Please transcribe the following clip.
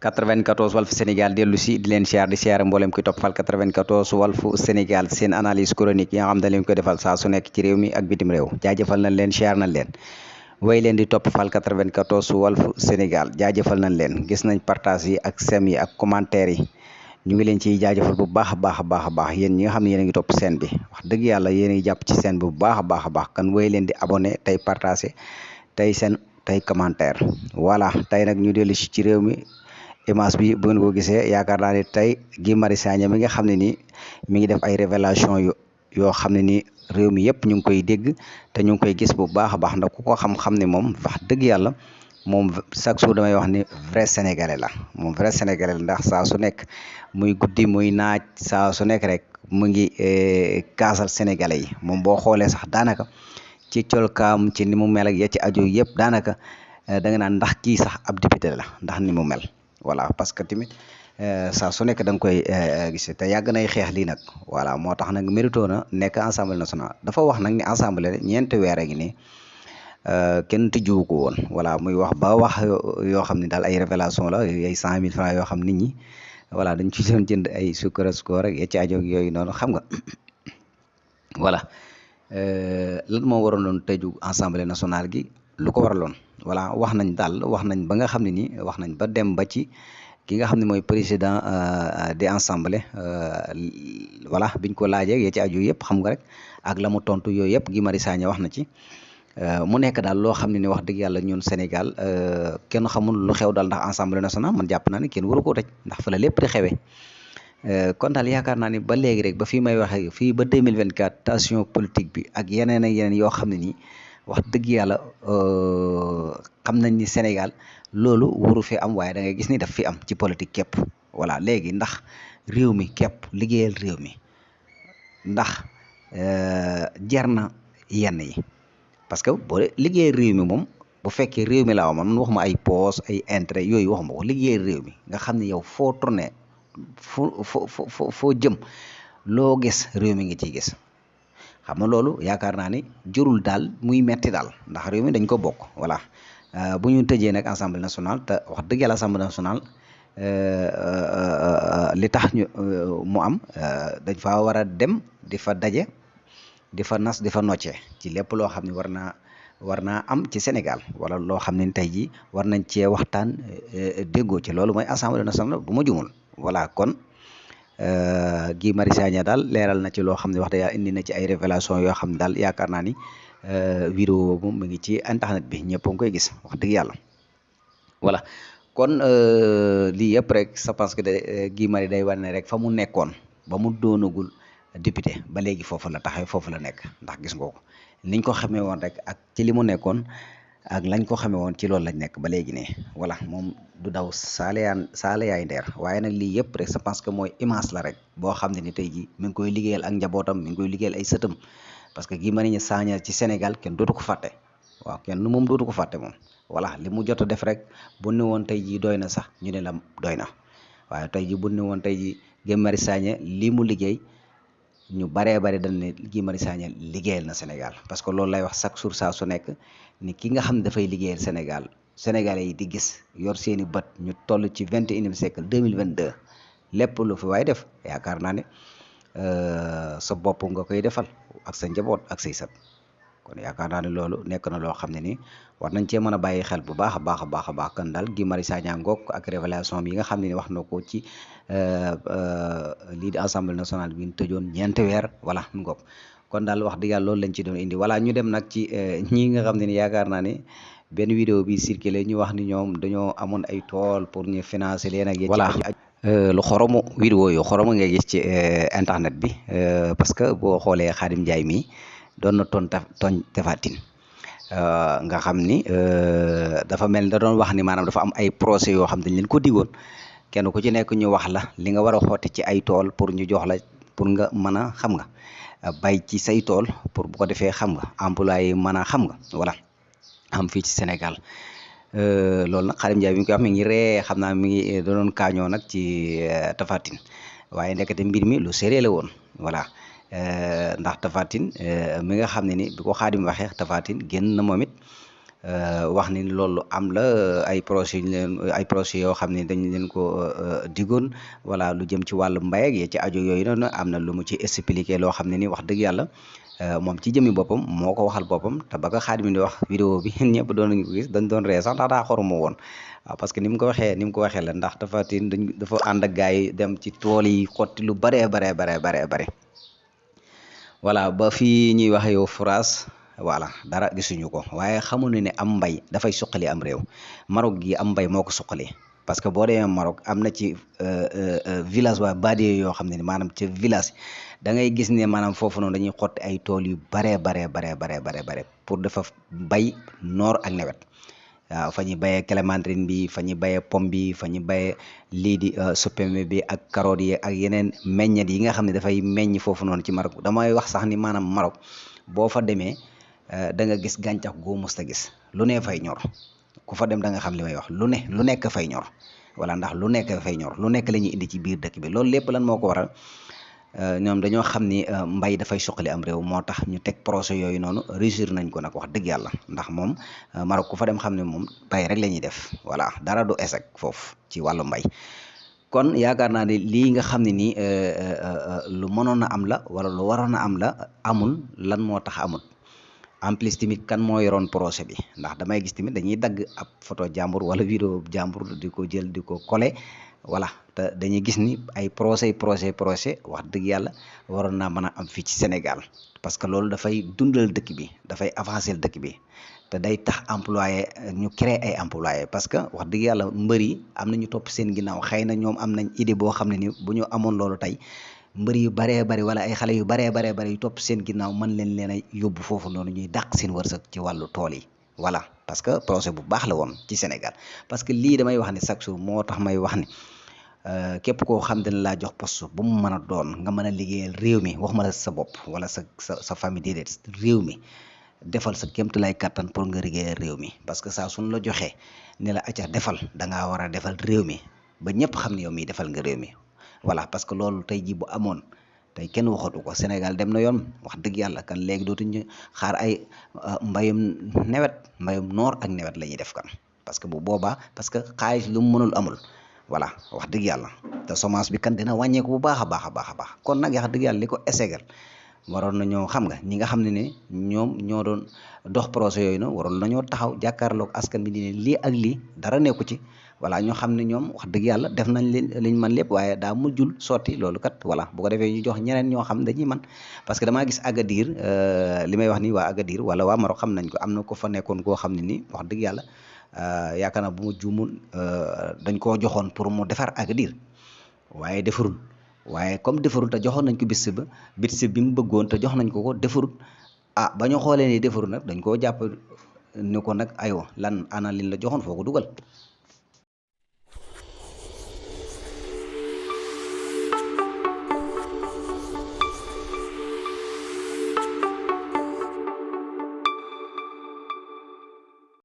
94 Walf Sénégal dellu si di leen siyaar di siyaare mboolem kuy toppal 94 Walf Sénégal seen analyse chronique yi nga xam ne leen koy defal saa su nekk ci réew mi ak bitim réew jaajëfal nañ leen siyaar nañ leen way leen di toppal 94 Walf Sénégal jaajëfal nañ leen gis nañ partage yi ak sem yi ak commentaire yi ñu ngi leen ciy jaajëfal bu baax a baax a baax a baax yéen ñi nga xam ne yéen a ngi topp seen bi wax dëgg yàlla yéen a ngi jàpp ci seen bi bu baax a baax a baax kan way leen di abonné tey partagé tey commentaire voilà tey nag ñu dellu si ci réew mi image bi bu ngeen ko gisee yaakaar naa ne tey Guy Marius Sagna mi nga xam ne nii mi ngi def ay révélation yoo xam ne nii réew mi yëpp ñu ngi koy dégg te ñu ngi koy gis bu baax a baax ndax ku ko xam-xam ne moom wax dëgg yàlla moom chaque jour damay wax ni vrai sénégalais la moom vrai sénégalais la ndax saa su nekk muy guddi muy naaj saa su nekk rek mu ngi kaasal sénégalais yi moom boo xoolee sax daanaka ci colkaam ci ni mu mel ak ya ci aju yëpp daanaka da nga naan ndax kii sax ab député la ndax ni mu mel. voilà parce que tamit saa su nekk da nga koy gis te yàgg nay xeex lii nag voilà moo tax nag mérito na nekk assemblée nationale dafa wax nag ni assemblée ñeenti weer a ngi nii kenn tijjiwu ko woon voilà muy wax ba wax yoo xam ne daal ay révélation la ay 100 000 francs yoo xam nit ñi voilà dañ ci doon jënd ay sukkar score ak ci aajo yooyu noonu xam nga voilà lan moo waraloon tëju assemblée nationale gi lu ko waraloon. voilà wax nañ ba nga xam ne nii wax nañ ba dem ba ci ki nga xam ne mooy président de assemblée voilà biñ ko laajee ya ci aju yëpp xam nga rek ak la mu tontu yooyu yëpp Guy Marius Sagna wax na ci mu nekk daal loo xam ne ni wax dëgg yàlla ñun Sénégal kenn xamul lu xew daal ndax assemblée nationale man jàpp naa ne kenn waru koo tëj ndax fa la lépp di xewee kon daal yaakaar naa ni ba léegi rek ba fii may waxee fii ba 2024 tension politique bi ak yeneen ak yeneen yoo xam ne nii wax dëgg yàlla xam nañ ni Sénégal loolu waru fi am waaye da ngay gis ni daf fi am ci politique képp voilà léegi ndax réew mi képp liggéeyal réew mi ndax jar na yenn yi parce que boo liggéeyal réew mi moom bu fekkee réew mi laa man waxuma ay poos ay intérêt yooyu waxuma ko liggéeyal réew mi nga xam ne yow foo tourné foo jëm loo gis réew mi ngi ciy gis xam nga loolu yaakaar naa ni jërul daal muy metti daal ndax réew mi dañ ko bokk voilà bu ñu tëjee nag assemblée nationale te wax dëgg yàlla assemblée nationale li tax ñu mu am dañ fa war a dem di fa daje di fa nas di fa noccee ci lépp loo xam ne war naa am ci Sénégal wala loo xam ne tey jii war nañ cee waxtaan déggoo ci loolu mooy assemblée nationale bu ma jumul voilà kon Guy Marius Sagna daal leeral na ci loo xam ne wax dëgg yàlla indi na ci ay révélation yoo xam ne daal yaakaar naa ni vidéo moom mu ngi ci internet bi ñëpp a ngi koy gis wax dëgg yàlla voilà kon lii yëpp rek je pense que Guy Marius day wane rek fa mu nekkoon ba mu doonagul député ba léegi foofu la taxaw foofu la nekk ndax gis nga ko niñ ko xamee woon rek ak ci li mu nekkoon ak lañ ko xamee woon ci loolu lañ nekk ba léegi ne voilà moom du daw saale yaay ndeer waaye nag lii yëpp rek je pense que mooy image la rek boo xam ne ni tey jii mi ngi koy liggéeyal ak njabootam mi ngi koy liggéeyal ay sëtam parce que Guy Marius Sagna ci Sénégal kenn dootu ko fàtte waaw kenn moom dootu ko fàtte moom voilà li mu jot a def rek bu ne woon tey jii doy na sax ñu ne la doy na waaye tey jii bu ne woon tey jii Guy Marius Sagna lii mu liggéey ñu baree bari dañ ne Guy Marius Sagna liggéeyal na Sénégal parce que loolu lay wax chaque jour saa su nekk ni ki nga xam ne dafay liggéeyal Sénégal Sénégalais yi di gis yor seeni bët ñu toll ci 21e siècle 2022 lépp lu fi waaye def yaakaar naa ne sa bopp nga koy defal ak sa njaboot ak say sët kon yaakaar naa ne loolu nekk na loo xam ne ni war nañ cee mën a bàyyi xel bu baax a baax a baax a baax kan daal Guy Marius Sagna ngoog ak révélation bi nga xam ne ni wax na ko ci lii di assemblée nationale bi ñu tëjoon ñeenti weer voilà mu ngoog kon daal wax dëgg yàlla loolu lañ ci doon indi voilà ñu dem nag ci ñi nga xam ne ni yaakaar naa ne benn vidéo bi circulé ñu wax ni ñoom dañoo amoon ay tool pour ñu financer leen ak voilà lu xoromu vidéo yu xoromu ngay gis ci internet bi parce que boo xoolee Khadim Ndiaye mi doon na tooñ Tapha Tine nga xam ni dafa mel ni da doon wax ni maanaam dafa am ay procès yoo xam dañ leen ko digoon kenn ku ci nekk ñu wax la li nga war a xooti ci ay tool pour ñu jox la pour nga mën a xam nga bay ci say tool pour bu ko defee xam nga employé mën a xam nga voilà am fii ci Sénégal loolu nag Khadim Ndiaye bi ñu koy wax mi ngi ree xam naa mi ngi doon kaañoo nag ci Tapha Tine waaye ndekete mbir mi lu sérieux la woon voilà ndax Tapha Tine mi nga xam ne ni bi ko Khadim waxee Tapha Tine génn na moom it wax ni loolu am la ay projet yoo xam ne dañ leen ko digoon voilà lu jëm ci wàllu mbay ak ya ci aju yooyu noonu am na lu mu ci expliqué loo xam ne ni wax dëgg yàlla moom ci jëmi boppam moo ko waxal boppam te ba ko Xaadim di wax vidéo bi ñëpp doon nañu ko gis dañ doon ree sax ndax daa xoruma woon waaw parce que ni mu ko waxee la ndax Tapha Tine dafa ànd ak gars yi dem ci tool yi xotti lu baree bare voilà ba fii ñuy wax yow France voilà dara gisuñu ko waaye xamuñu ne am mbay dafay suqali am réew Maroc gi am mbay moo ko suqali parce que boo demee Maroc am na ci village waa Badiye yoo xam ne ni maanaam ci village da ngay gis ne maanaam foofu noonu dañuy xotti ay tool yu bare pour dafa bay noor ak nawet waaw fa ñuy bayee clémentine bi fa ñuy bayee pomme bi fa ñuy bayee lii di supame bi ak carottes yi ak yeneen meññet yi nga xam ne dafay meññ foofu noonu ci Maroc damay wax sax ni maanaam Maroc boo fa demee da nga gis gàncax goo mës a gis lu ne fay ñor ku fa dem da nga xam li may wax lu nekk fay ñor wala ndax lu nekk fay ñor lu nekk la ñuy indi ci biir dëkk bi loolu lépp lan moo ko waral ñoom dañoo xam ni mbay dafay suqali am réew moo tax ñu teg projet yooyu noonu réussir nañ ko nag wax dëgg yàlla ndax moom Maroc ku fa dem xam ne moom bay rek la ñuy def voilà dara du échec foofu ci wàllu mbay kon yaakaar naa ne lii nga xam ne nii lu mënoon a am la wala lu waroon a am la amul lan moo tax amul en plus tamit kan moo yoroon projet bi ndax damay gis tamit dañuy dagg ab photo jàmbur wala vidéo jàmbur di ko jël di ko coller voilà te dañuy gis ni ay projet wax dëgg yàlla waroon naa mën a am fii ci Sénégal parce que loolu dafay dundal dëkk bi dafay avancer dëkk bi te day tax employé ñu créer ay employé parce que wax dëgg yàlla mbër yi am na ñu topp seen ginnaaw xëy na ñoom am nañ idée boo xam ne ni bu ñu amoon loolu tey mbër yu baree bari wala ay xale yu baree bari yu topp seen ginnaaw mën leen a yóbbu foofu noonu ñuy dàq seen wërsëg ci wàllu tool yi voilà parce que projet bu baax la woon ci Sénégal parce que lii damay wax ni chaque jour moo tax may wax ni képp koo xam dina laa jox poste bu mu mën a doon nga mën a liggéeyal réew mi waxuma la sa bopp wala sa famille déedéet réew mi defal sa kéemtu lay kattan pour nga liggéeyal réew mi parce que saa suñ la joxee ne la acca defal da ngaa war a defal réew mi ba ñëpp xam ne yow mii defal nga réew mi voilà parce que loolu tey ji bu amoon tey kenn waxatu ko Sénégal dem na yoon wax dëgg yàlla kan léegi dootuñu xaar ay mbayum noor ak nawet la ñuy def kan parce que bu boobaa parce que xaalis lu mu mënul amul voilà wax dëgg yàlla te semence bi kan dina wàññeeku bu baax a baax kon nag wax dëgg yàlla li ko ességal waroon nañoo xam nga ñi nga xam ne ñoom ñoo doon dox projet yooyu noonu waroon nañoo taxaw jàkkaarloog askan bi ni lii ak lii dara nekku ci voilà ñoo xam ne ñoom wax dëgg yàlla def nañ liñ man lépp waaye daa mujjul sotti loolu kat voilà bu ko defee ñu jox ñeneen ñoo xam dañuy man parce que damaa gis Agadir li may wax ni waa Agadir wala waa Maroc xam nañ ko am na ko fa nekkoon koo xam ne ni wax dëgg yàlla yaakaar naa bu ma juumul dañ koo joxoon pour mu defar Agadir waaye defarul waaye comme defarul te joxoon nañ ko bis bi mu bëggoon te jox nañ ko defarul ba ñu xoolee ni defarul nag dañ koo jàpp ni ko nag aywa lan ana liñ la joxoon foo ko dugal